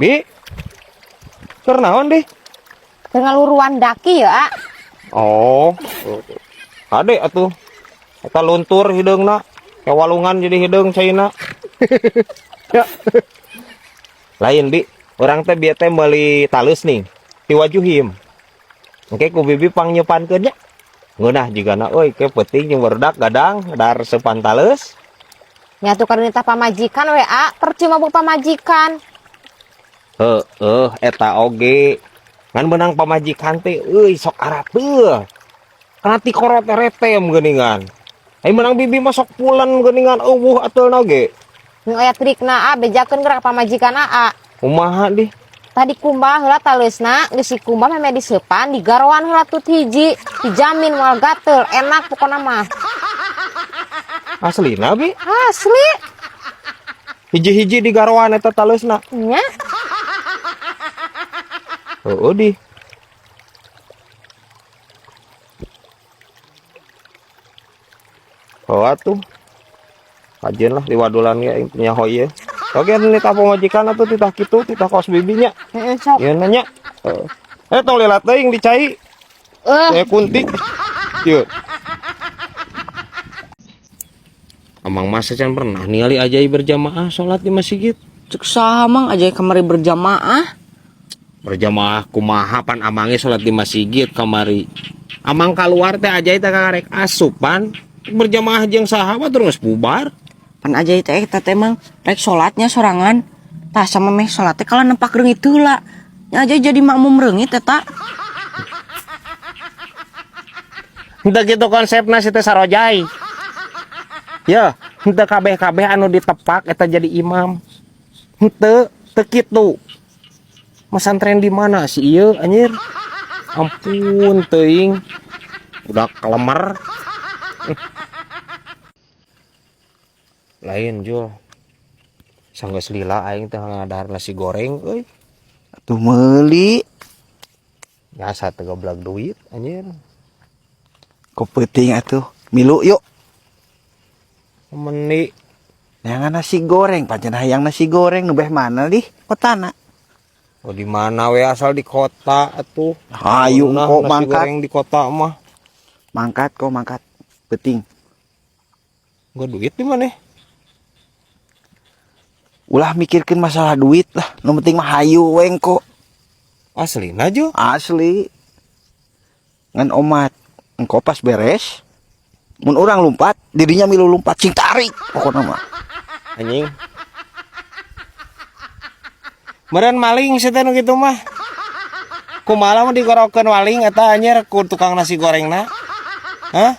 Bi. Keur naon deh? Keur ngaluruan daki ya, A. Oh. Kade atuh. Eta luntur hideungna. Kayak walungan jadi hideung caina. Ya. Lain, Bi. Urang teh bieu teh meuli taleus nih. Ti Wajuhim. Engke ku bibi pangnyepankeun nya. Ngeunah jigana euy ke peuting jeung barudak gadang dar seupan taleus. Nya tuh karena pamajikan we, A. Percuma bu pamajikan. Heeh, eta oge. Ngan beunang pamajikan teh euy sok arapeul. Kana tikorot retem geuningan. Ai meunang bibi mah sok pulen geuningan euweuh atelna ge. Nu aya trikna, A, bejakeun gerak pamajikan A. Kumaha dih? Tadi kumbah heula taleusna, geus dikumbah meme diseupan, digaroan heula tut hiji, dijamin moal gatel, enak pokona mah. Aslina, Bi? Asli. Hiji-hiji digaroan eta taleusna. Nya. Heeh di. Oh atuh. Kajian lah diwadulan ge aing teu nyaho ieu. Oke, ini tah pamajikan atuh titah kitu, titah kos bibinya. Heeh, sok. Ieu nanya. Heeh. Tong lila teuing dicai. Saya kunti. Ieu. Amang masa can pernah ningali Ajai berjamaah sholat di masjid. Cek saha, Mang, Ajai kamari berjamaah? Berjamaah kumaha, pan amange sholat di masjid kamari. Amang keluar teh Ajai teh karek asup pan. Berjamaah jeung saha terus bubar. Pan Ajai teh eta teh, Mang, rek sholatnya sorangan. Tah sama meh sholat teh kalah nempak reungit heula. Nya Ajai jadi makmum reungit eta. Henteu kitu konsepna si teh sarojai. Ya, henteu kabeh-kabeh anu ditepak eta jadi imam. Henteu, teu kitu. Masantren di mana sih ieu anjir? Ampun teuing. Udah kelemer. Lain Jul. Sanggeus lila aing teh ngadahar nasi goreng euy. Atuh meuli. Nyasa teu goblag duit anjir. Kok peuting atuh. Milu yuk. Meni Neangan nasi goreng, pancen hayang nasi goreng nu beh mana di kotana. Oh di mana we asal di kota atuh. Hayu Nah, kok nasi mangkat. goreng di kota mah. Mangkat kok mangkat. Peuting. Gua duit di mana? Ulah mikirkeun masalah duit lah, nu penting mah hayu we engko. Aslina Jo. Asli. Ngan omat, engko pas beres mun urang lompat, dirinya milu lompat cing tarik pokokna mah. Anjing. Meureun maling sih teh nu kitu mah. Kumaha mah digorokeun waling eta anjir ku tukang nasi gorengna. Hah?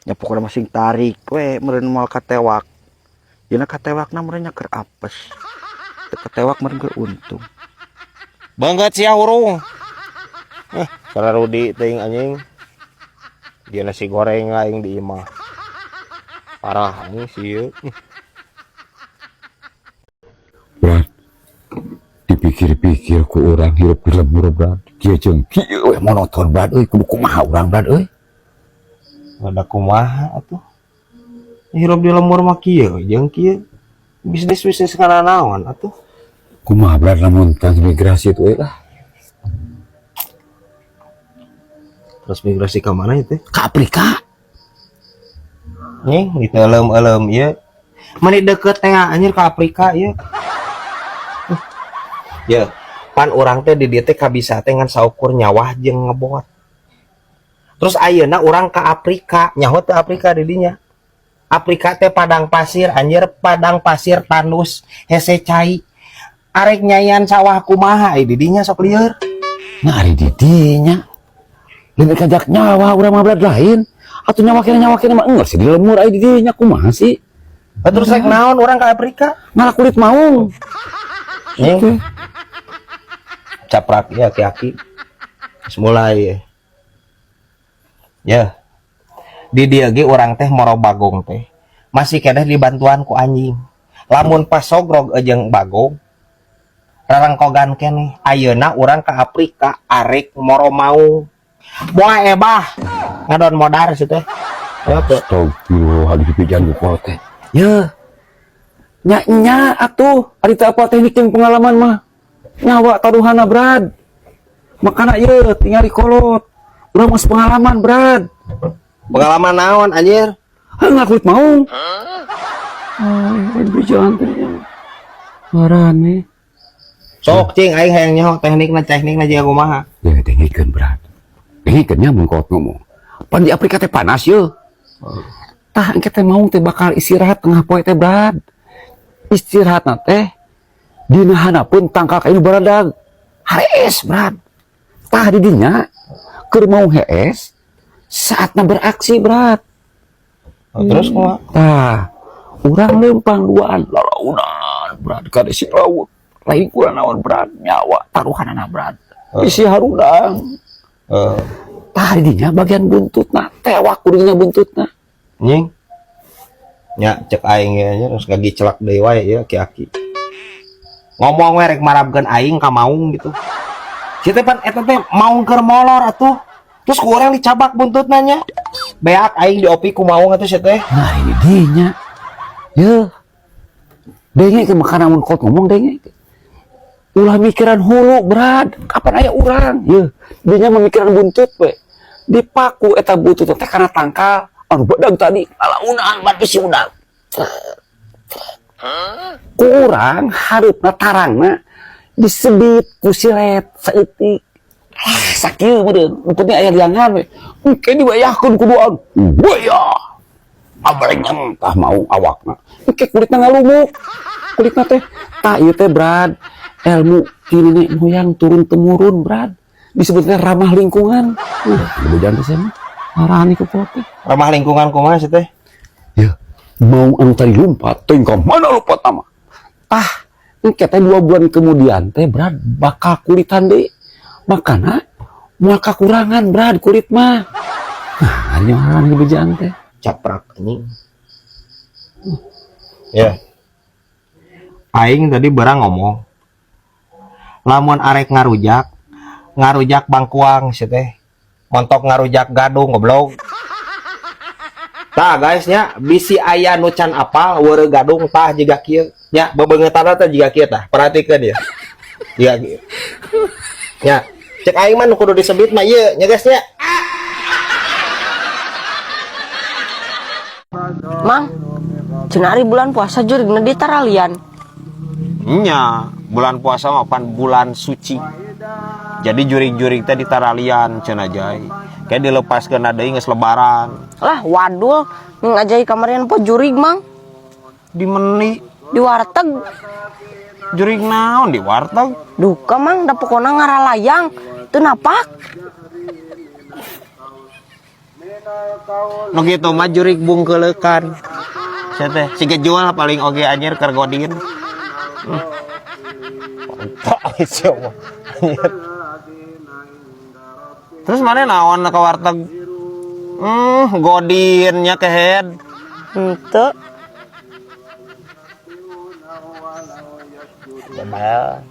Ya pokokna mah sing tarik we meureun moal katewak. Dina katewakna meureun nya keur apes. Teu katewak meureun keur untung. Banget sia hurung. Karena Rudi teuing anjing. Dia nasi goreng aing di imah. Parah anjing sieun. Brad, dipikir-pikir ku urang hirup di lembur, Brad. Kieu jeung kieu we monoton, Brad euy, kudu kumaha urang, Brad euy. Ada kumaha atuh. Hirup di lembur mah kieu jeung kieu. Bisnis-bisnis kana naon atuh. Kumaha, Brad, lamun transmigrasi itu euy lah. Terus migrasi ke mana itu? Ke Afrika. Nih, gitu elem-elem ieu. Meni deket teh anjir ke Afrika ieu. Ya, pan urang teh di dieu teh kabisa teh ngan saukur nyawah jeung ngebot. Terus ayeuna urang ke Afrika, nyaho teh Afrika di dinya. Afrika teh padang pasir anjir, padang pasir tandus hese cai. Arek nyayan sawah kumaha di dinya sok lieur. Nah, ari di dinya. Lebih kajak nyawa urang mah, Brad, lain. Atuh nyawa kene mah enggeus di lemur ai di dinya kumaha sih? Lah, terus rek naon urang ke Afrika? Malah kulit maung. Nih. Caprak ya aki-aki. Terus mulai ya. Ya. Di dieu ge urang teh moro bagong teh. Masih keneh dibantuan ku anjing. Lamun pas sogrog jeung bagong rarangkogan keneh. Ayeuna urang ke Afrika arek moro maung. Moal ebah ngadon modar sih teh. Ya teh. Astagfirullahaladzim, pijan ku teh. Ya. Nya nya atuh, ari teu apa teknik jeung pengalaman mah. Nyawa taruhana, Brad. Makana ieu tingali kolot. Urang mah pengalaman, Brad. Pengalaman naon anjir? Ah, ngakulit maung. Ah, ini jalan teh. Marane. Sok cing aing hayang nyaho teknikna teknikna jiga kumaha. Ya dengekeun, Brad. Dengekeun nya mun kolot ngomong. Pan di Afrika teh panas ye. Tah engke teh maung teh bakal istirahat tengah poe teh, Brad. Istirahatna teh dina handapeun tangkal kayu baradag. Harees, Brad. Tah di dinya keur maung hees saatna beraksi, Brad. Oh, terus kumaha? Tah, urang lempang duaan lalaunan, Brad, ka si laut. Lain kurang naon, Brad, nyawa taruhanana, Brad. Bisi harudang. Tah di dinya bagian buntutna, tewak kudunya buntutna. Nying. Nya cek aing ge nya terus gagicelak deui wae ya aki-aki. Ngomong we rek marabkeun aing ka maung gitu. Si teh pan eta teh maung keur molor atuh. Terus ku urang dicabak buntutna nya. Beak aing diopi ku maung atuh si teh. Nah, ini dinya. Ye. Denge ke makana mun kolot ngomong denge. Ulah mikiran hulu, Brad. Kapan aya urang? Ye, dinya memikiran buntut we. Dipaku eta buntut teh kana tangkal anu badag tadi, lalaunan bad bisi udang. Ku urang hareupna tarangna disebit ku silet saeutik. Ah, sakieu meureun. Nu penting aya liangan we. Engke dibayahkeun ku duaan. Waya. Abreng tah mau awakna. Engke kulitna ngalumuk. Kulitna teh tah ieu teh, Brad. Ilmu ti nenek moyang turun temurun, Brad. Disebutnya ramah lingkungan. Nah, bejaan teh sia mah. Marani ku kolot teh. Ramah lingkungan kumaha sih teh? Ya, mau anu tadi lompat, teuing ka mana lompat ama. Tah, engke teh 2 bulan kemudian teh, Brad, bakal kulitan deui. Makana moal kakurangan, Brad, kulit mah. Nah, ini orang bejaan teh. Caprak anjing. Ya. Aing tadi berang ngomong. Lamun arek ngarujak, ngarujak bangkuang sih teh. Montok ngarujak gadung goblok. Tah guys nya bisi aya nu can apal weureu gadung tah jiga kieu. Nya bebeungeutana teh jiga kieu tah. Perhatikeun ya. Jiga kieu. Nya, cek aing mah nu kudu disebut mah ieu nya guys nya. Mang, cenah ari bulan puasa jurigna di taralian. Nya, bulan puasa mah pan bulan suci. Jadi jurig-jurig teh ditaralian cenah jai. Kayak dilepaskeun deui geus lebaran. Lah, wadul, ngajai kamarian po jurig, Mang. Di meni Di warteg. Jurig naon di warteg? Duka, Mang, da pokona ngaralayang. Teu napak. Nu kitu mah jurig bungkeleukan. Sia teh siga jual paling oge anjir keur godin. Mantap, sia mah. Anjir. Terus mana naon ke warteg? Godinnya kehead. Henteu. Coba.